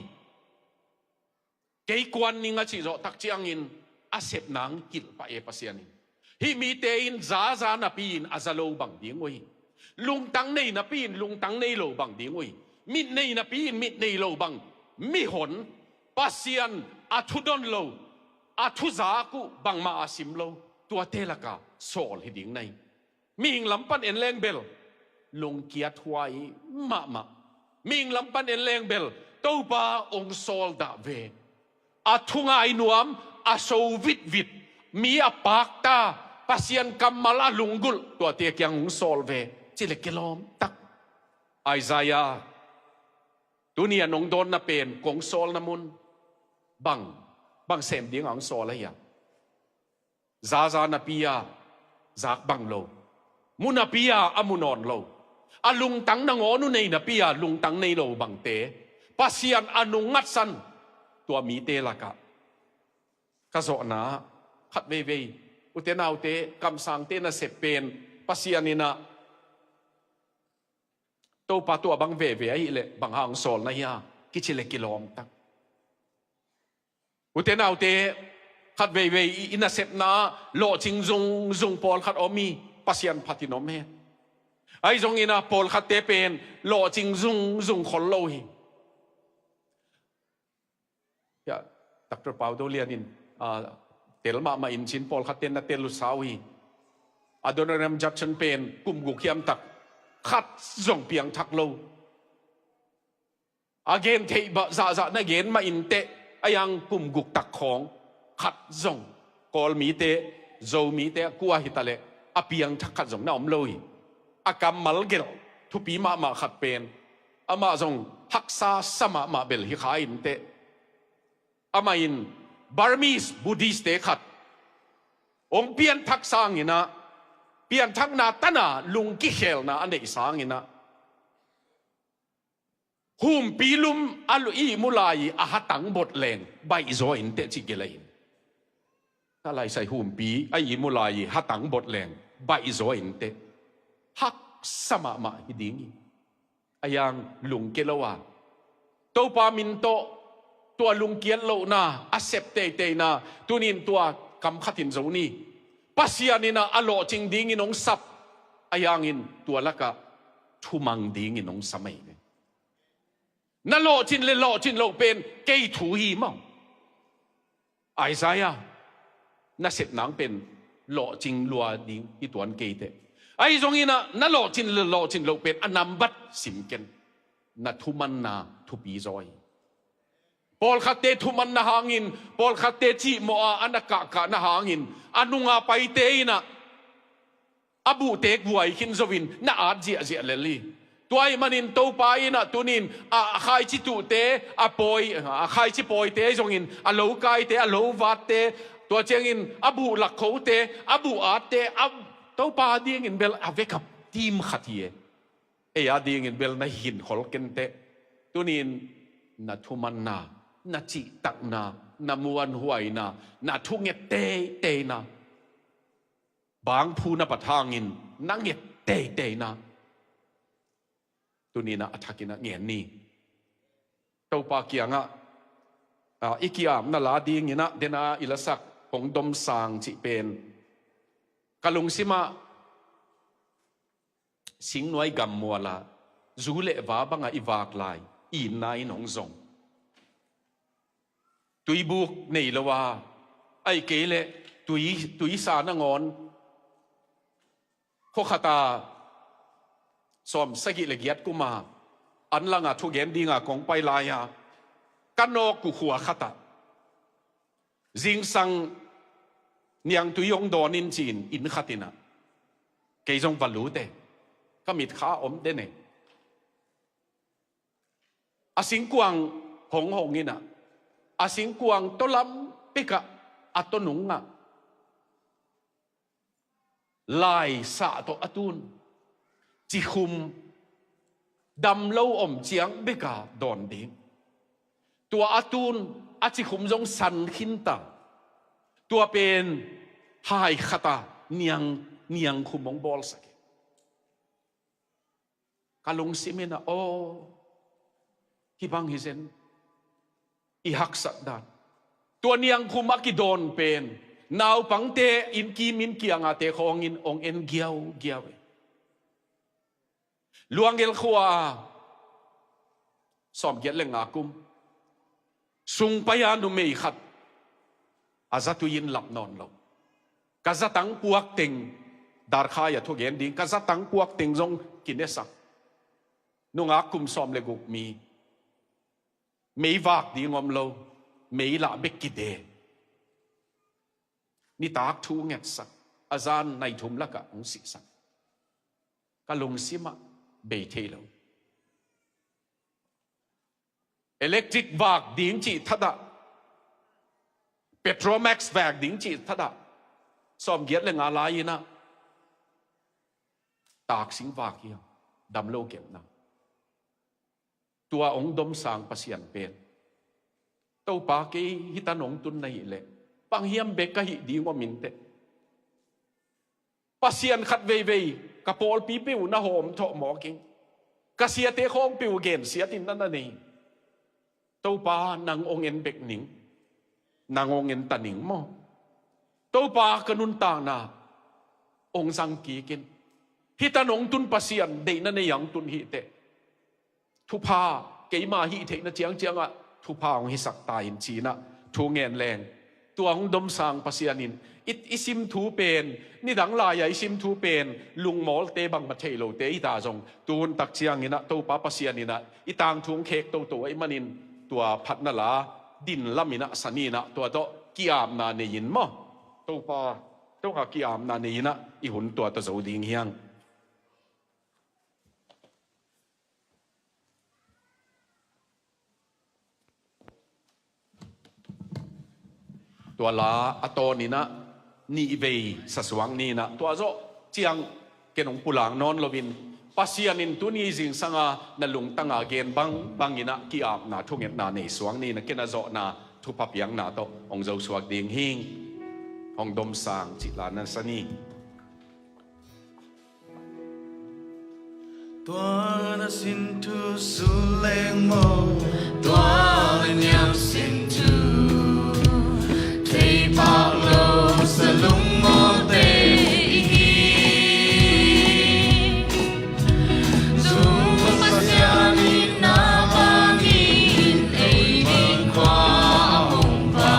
kei kuan ning a cih zawh tak ciangin a sep nang hilh pah e Pasian in. Hih mite in zaza napi-in a za lo bang ding uh hi. Lungtang nei napi-in lungtang nei lo bang ding uh hi. Mit nei napi-in mit nei lo bang, mihon, Pasian a thu don lo, a thu zak uh bangmah a sim lo, tuate lakah sawl hi ding na hi. Mihing lam pan en leng bel lungkiat huai mahmah. Mihing lam pan en leng bel Topa hong sawl dah ve. A thu ngai nuam, a so vitvit, mi a pakta, Pasian kammal a lunggulh, tuate kiang hong sawl ve ci leh kilawm tak. Isaiah, tuni a nong dawnna pen kong sawlna mun bang, bang sem ding a hong sawl ahi a. Zaza napi-a zak bang lo, mu napi-a a mu nawn lo, a lungtang nangawn uh nei napi-a lungtang nei lo bangte Pasian a nung ngatsan, tua mite lakah ka zawhna khat veivei, ute naute, kamsangte nasep pen Pasian in ah Topa tua bang veve ahih leh bang hang sawl na hia kici leh kilawm tak. Ute naute, khat veivei i, i nasepna lawhcing zungzung pawlkhat om hi, Pasian phatin om hen. Ahi zongin ah pawlkhatte pen lawhcing zungzung khol lo hi. Ya, Doctor Pau Do Lian in, ah, tel mahmah in cin pawlkhatte na tel uh sa uh hi. Adoniram Judson pen kum guk hiam tak khat zong piangthak lo. A gen theih bah zahzah na gen mah inteh, a yang kum guk tak khawng khat zong, Kawl mite, Zo mite a kua hi ta leh a piangthak khat zong na om lo hi. A kammal gelh thupi mahmah khat pen amah zong haksa sa mahmah bel hi kha inteh. Amah in Burmese Buddhist te khat hong pianthak sangin ah, pianthakna tan a lungkikhelna a neih sangin ah, humpi lum a lu-, ihmu lai a hatang bot leng baihzaw inteh ci gilei in. Ka laisai humpi a ihmu lai hatang bot leng baihzaw inteh. Haksa mahmah hi ding hi. A yang lungkia lo a, Topa min tawh tua lungkiat lohna a sep teiteina, tunin tua kam khatin zo ni. Pasian in ah a lawhcing dingin hong sap, a yangin tua lakah thumang dingin hong sam ahi ve. Na lawhcin le lawhcin loh pen kei thu hi maw? Isaiah, na sep nang pen lawhcing lua ding hi tuan kei teh. Ahi zongin ah na lawhcin le lawhcin loh pen a nambat sim ken. Na thumanna thupi zaw hi. Pawlkhatte thumanna hangin, pawlkhatte cihmawh a a na kahkahna hangin, a nunga paite in ah a buhtek vuai khin zo in na at ziahziah lel hi. Tua ahih manin Topa in ah tunin a khaici tuhte, a pawi, a khaici pawite zongin a lo kaite, a lo vatte, tua ciangin a buh lakkhote, a buh atte, a Topa dingin bel a vekap tim khat hi e. Ei a dingin bel na hinkhol kenteh. Tunin na thumanna, na cihtakna, na muanhuaina, na thunget teiteina, bangphu na pat hangin na nget teiteina, tunin ah a thakin ah ngen ni. Topa kiangah, ah, i ki-apna la dingin ah dena i lasak Hong Dom Sang cih pen ka lungsimah singnuai gammual ah zu le va bangah i vak lai itna in hong zong. Tuibuk nei lo a, Ahih kei leh tui, tuisa nangawn khua khata sawm sagih le giat kuma an langa thugen dinga kong pai lai-a ka nawk uh khua khatah zingsang niangtui hong dawn in ci-in inn khat innah kei zong va lut e. Ka mitkha om den e. A singkuang hong hong innah a singkuang tawlam pekah a tawh nungah laisah tawh a tun cikhum damlo om ciang beka dawn ding. Tua a tun a cikhum zong san khinta. Tua pen hai khata niang, niangkhum hong bawlsak e. Ka lungsim innah aw, hih bang hi zen i haksat dan. Tua niangkhum a kidawn pen naupangte innkim inn kiangate khawngin hong en giaugiau e. Luangel khua-a sawmgiat le nga kum sung pai-a numei khat a zatui in lap nawn lo. Ka zatang puak teng, Darkhai-a thugen ding, ka zatang puak teng zong kinesak. Nungak kum sawm le guk mi, meivak ding om lo, meilah bek kide. Nitak thu ngetsak, a zan nai thum lakah hong sihsak. Ka lungsimah bei thei lo. Electric vak ding cih thatah, Petromax vak ding cih thatah sawmgiat le nga lai-inah taksing vak hi a, damlo kepna. Tua hong domsang Pasian pen, Topa, kei hitan hong tun na hih leh bang hiam bek ka hih ding om inteh. Pasian khat veivei ka pawlpi peuh na hawm thawh mawk ing. Ka siate khawng peuh gensiatin na na nei. Topa, nang hong en bek ning. Nang hong en ta ning maw? Topa, ka nuntakna hong zang kik in. Hitan hong tun Pasian deihna nei a hong tun hihteh. Thupha, keima hih theihna ciangciangah thupha hong hisak ta in ci-inah thu ngen leng. Tua hong domsang Pasian in i, i sim thu pen, nidang lai-a i sim thu pen lungmawlte bangmah thei lote hita zong, tuhun tak cianginah Topa Pasian inah i tangthu hong khek toto ahih manin tua phatna la din laminah saninah tua tawh ki-apna nei in maw? Topa, Topa ki-apna nei inah i hun tua tawh zo ding hi hang. Tua la a tawninah nihvei sasuak ninah tua zawh ciang ken hong pulak nawn loin Pasian in tuni zingsanga na lungtanga gen bangbang inah ki-apna thungetna nei suak ninah ken a zawhna thupha piakna tawh hong zosuak ding hing. Hong domsang cih la na sa ni. Tua na sin thu suleng maw, tua na niam sin thu thei pak lo salung mawte i hi. Zung Pasian in na bangin ei ding khua a hong pha.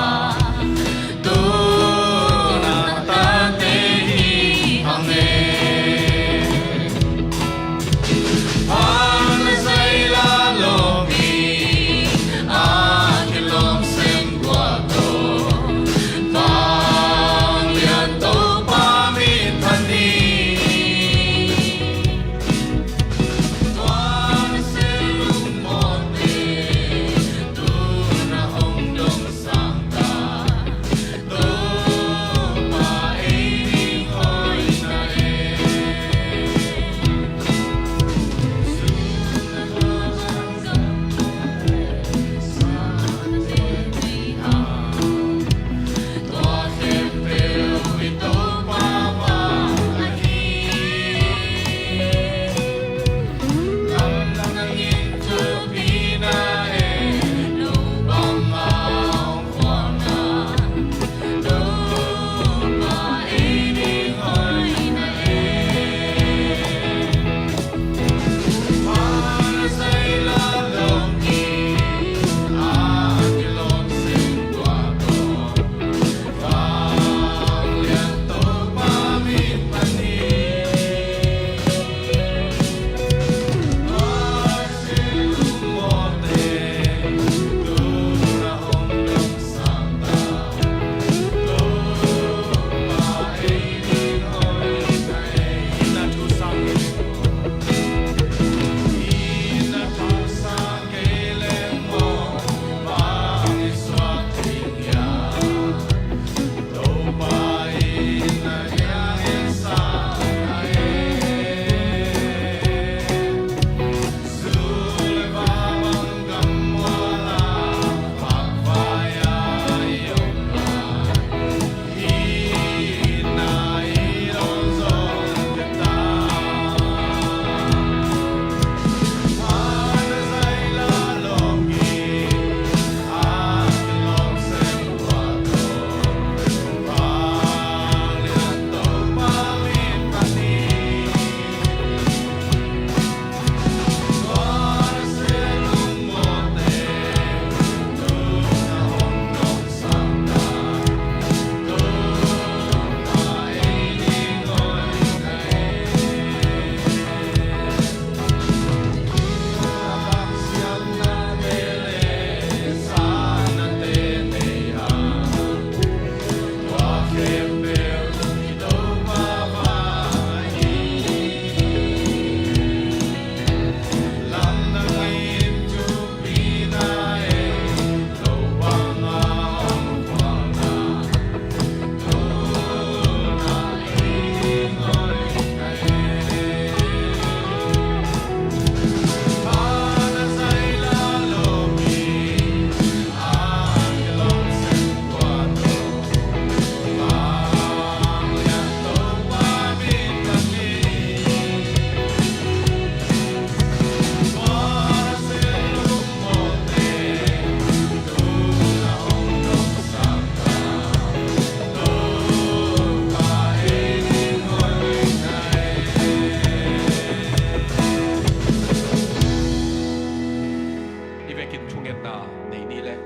Hi vekin thungetna nei ni le.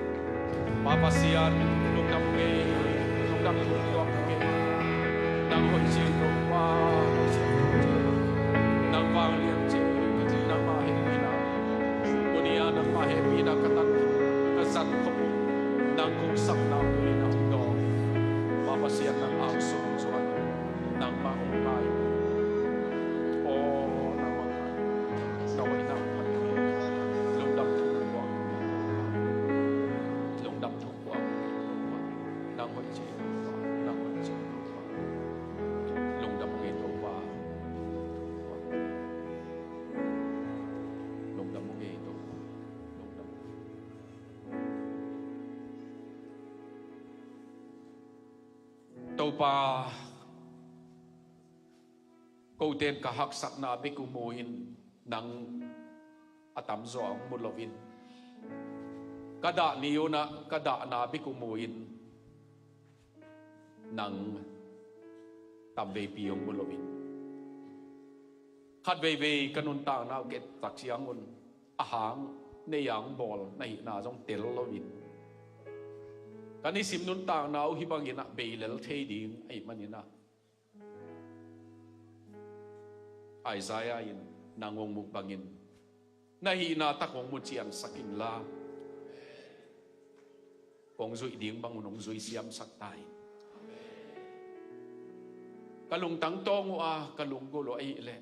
Pa Pasian, lungdam ung ei, lungdam tung tuak ung ei. Nang hoih cin Topa, nang siam cin, nang vanglian cin, nangmah hehpihna. Tuni-a nangmah hehpihna ka tan, ka zat khop uh, nang kong sapna uh tuni-in a hong dawng. Pa Pasian, nang angsung zuan, nangmah hong ngai. Aw, nangmah ngai. Na hoihna phat hi. Lungdam tung tuak. Lungdam tung tuak. Nang hoih cin Topa, nang hoih cin Topa. Lungdam ung ei Topa. Lungdam ung ei Topa. Lungdam. Topa, kote in ka haksatna bek uh mu-in, nang a tamzaw hong mu loin, ka dah ni-un ah ka dahna bek uh mu-in, nang tamveipi hong mu loin, khatveivei ka nuntakna uh ka et tak ciangun, a hang nei a hong bawl na hihna zong tel loin, ka nisim nuntakna uh hih bangin ah beilel thei ding ahih manin ah, Isaiah in nang hong muh bangin, na hihna tak hong mu ciansak inla, kong zuih ding bangun hong zui siamsak ta in. Ka lungtang tawng uh a ka lunggulh uh ahih leh,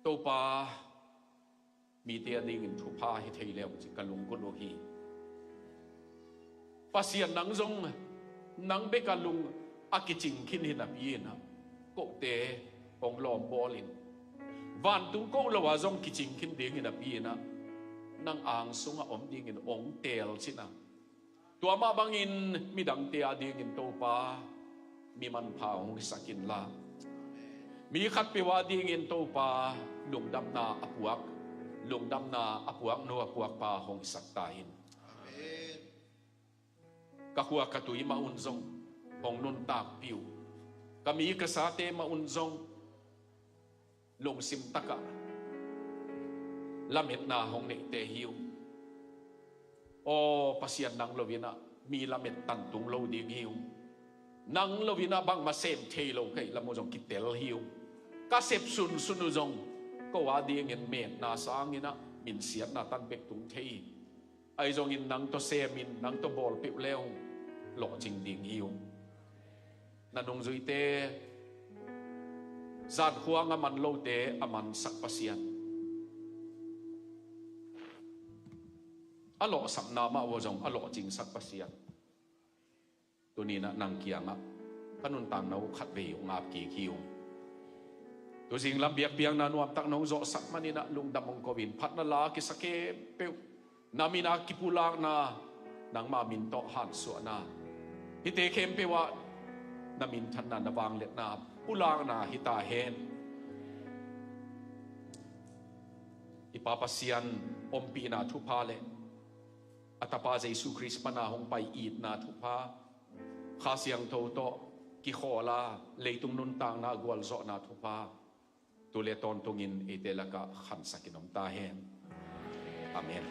Topa, mite a dingin thupha hi thei le uh ci ka lunggulh uh hi. Pasian, nang zong, nang bek a lung a kicing khin hi napi-in ah, kote hong lawmbawl in, vantung ko lo-a zong kicing khin ding hi napi-in ah, nang angsung a om dingin hong teel cin a, tua mah bangin midangte a dingin Topa, mi manpha hong hisak inla, mi khatpeuh a dingin Topa, lungdamna a puak, lungdamna a puak nu a puak pa hong hisak ta in. Amen. Ka khua ka tui mah un zong hong nuntakpih uh, ka mi ka sate mah un zong lungsim takah lametna hong neihte hi uh. Aw Pasian, nang lo-in ah mi lamet tantung lo ding hi uh. Nang lo-in ah bangmah sem thei lo ka hih lam uh zong kitel hi uh. Ka sep sunsun uh zong ko a dingin metna sangin ah minsiatna tan bek tung thei hi. Ahi zongin nang tawh semin, nang tawh bawl peuh le uh lawhcing ding hi uh. Na nungzuite, zankhuang a man lote a mansak Pasian, a lawhsapna mah uh zong a lawhcingsak Pasian, tuni-in ah nang kiangah ka nuntakna uh khatvei hong ap kik hi uh. Tuzing lam biakpiakna nuamtak nong zawhsak manin ah lungdam hong ko-in, phatna la kisa khempeuh, na min a kipulakna, nangma min tawh hansuahna, hihte khempeuh ah na minthanna, na vangliatna pulakna hi ta hen. I Pa Pasian ompihna thupha le a Tapa Jesu Khrist pana hong pai itna thupha, Kha Siangtho tawh kikhawl a leitung nuntakna gualzawhna thupha, tu le tawntungin eite lakah khansakin om ta hen. Amen.